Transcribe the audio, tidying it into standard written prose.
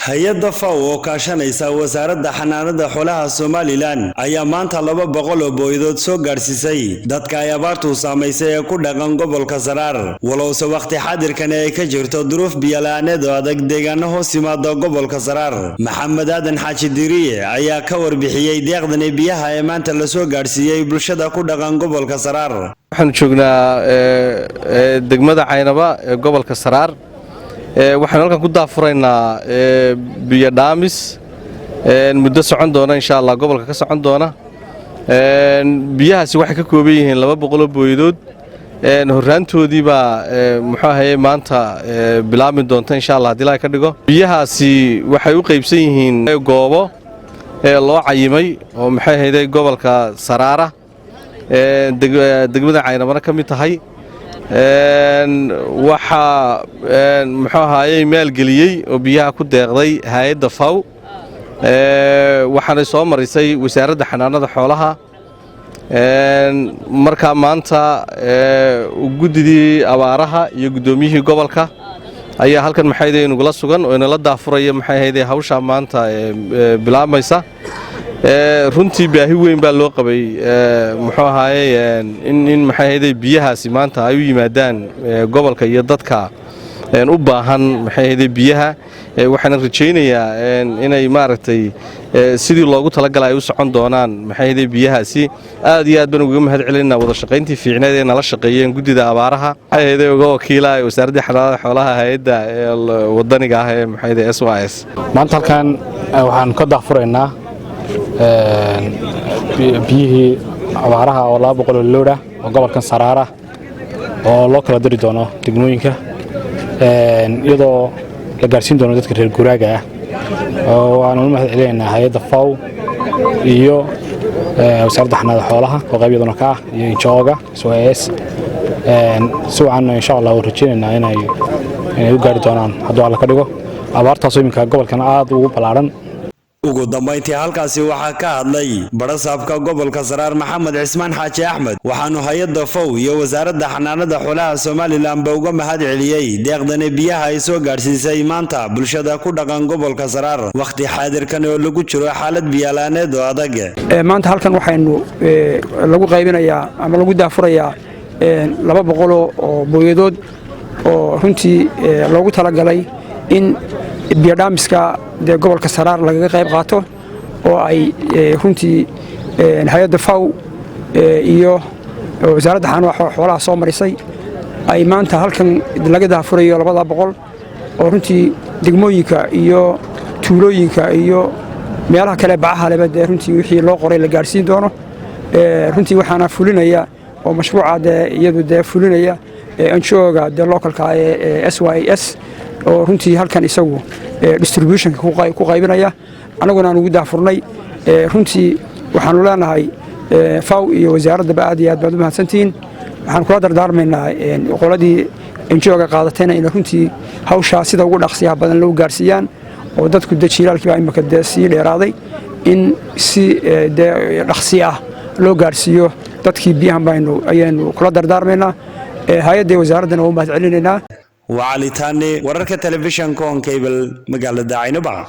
Hay-adda FAO oo kaashanaysa Wasaaradda Xanaanada Xoolaha Somaliland ayaa maanta 200 oo booyadood soo gaadhsiisay dadka ay abaartu saamaysay ee ku dhaqan gobolka Saraar, walowse wakhti xaadirkani ay ka jirto duruuf biyola'aaneed oo adag deegaano hoos yimaada gobolka Saraar. Maxamed Aadan Xaaji Diriye ayaa ka warbixiyey deeqdani biyaha ee maanta lasoo gaadhsiiyey bulshada ku dhaqan gobolka Saraar. Waxaanu joognaa degmada Caynaba ee gobolka Saraar. Waxaanu halkan ku daahfuraynaa biyo dhaamis muddo socon doona, insha Allah, gobolka ka socon doona. Biyahaasi waxay ka kooban yihiin 200oo booyadood. Horraantoodii baa, muxuu ahaye, maanta bilaabmi doonta, insha Allah, haddii Ilahay ka dhigo. Biyahaasi waxay u qaybsan yihiin goobo loo cayimay oo, maxay ahayday, gobolka Saraara, degmada Caynabana ka mid tahay. Waxaa, muxuu ahaayey, maalgeliyey oo biyaha ku deeqday hay-adda FAO, waxaanay soo marisay Wasaaradda Xanaanada Xoolaha. Markaa maanta guddidii abaaraha iyo guddoomiyihii gobolka ayaa halkan, maxayday, nugula sugan oo inala daahfuraya, maxay ahayday, hawshaa maanta bilaabmaysa. Runtii baahi weyn baa loo qabay, muxuu ahaayey, in, maxay ahayday, biyahaasi maanta ay u yimaadaan gobolka iyo dadka u baahan, maxay ahayday, biyaha. Waxaana rajaynayaa inay, maaragtay, sidii loogu talagalay ay u socon doonaan, maxay ahayday, biyahaasi. Aad iyo aad baan ugaga mahad celinaa wada shaqayntii fiicneed ee nala shaqeeyeen guddida abaaraha, maxay ahayday, uga wakiila Wasaaraddii Xanaanada Xoolaha, hay-adda wadaniga ah ee, maxay ahayday, SYS. Maanta halkan waxaan ka daahfuraynaa biyihii abaaraha oo 200 loodh ah oo gobolkan Saraara oo loo kala diri doono degmooyinka, iyadoo la gaarsiin doono dadka reer guuraaga ah. Waanu u mahad celinaynaa hay-adda FAO iyo Wasaaradda Xanaanada Xoolaha oo qayb iyaduna ka ah iyo NGO-ga SYS. Si wacan, insha Allah, u rajaynaynaa inay u gaari doonaan, hadduu Alla ka dhigo, abaartaasoo iminka gobolkan aad ugu ballaaran. Ugu dambayntii halkaasi waxaa ka hadlay barasaabka gobolka Saraar, Maxamed Cismaan Xaaji Axmed, waxaanu hay-adda FAO iyo Wasaaradda Xanaanada Xoolaha Somalilandba uga mahad celiyey deeqdani biyaha ay soo gaadhsiisay maanta bulshada ku dhaqan gobolka Saraar wakhti xaadirkan oo lagu jiro xaalad biyola'aaneed oo adag. Maanta halkan waxaynu lagu qaybinayaa ama lagu daahfurayaa 200 oo booyadood oo runtii loogu talagalay in biyodhaamiska dee gobolka Saraar lagaga qayb qaato, oo ay runtii hay-adda FAO iyo Wasaaradda Xanaanada Xoolaha soo marisay, ay maanta halkan laga daahfurayo 200 oo runtii degmooyinka iyo tuulooyinka iyo meelaha kale bacaha leba dee runtii wixii loo qoray la gaadhsiin doono. Runtii waxaana fulinaya oo mashruuca dee iyadu dee fulinaya NGO-ga dee localka ee SYS, oo runtii halkan isagu distributionka ku qaybinaya, annaguna aan ugu daahfurnay. Runtii waxaanu leenahay FAO iyo wasaaraddaba aad iyo aad baad u mahadsantihiin. Waxaan kula dardaarmaynaa qoladii NGO-ga qaadatayna inay runtii hawshaa sida ugu dhaqsiyaha badan loo gaarsiiyaan, oo dadku de jiilaalkii baa imika dee sii dheeraaday, in si dee dhaqsi ah loo gaarsiiyo dadkii biyahan baynu ayaynu kula dardaarmaynaa. Hay-adda wasaaraddana waa u mahad celinaynaa. Waa Cali Taani, wararka telefishanka Horn Cable, magaalada Caynaba.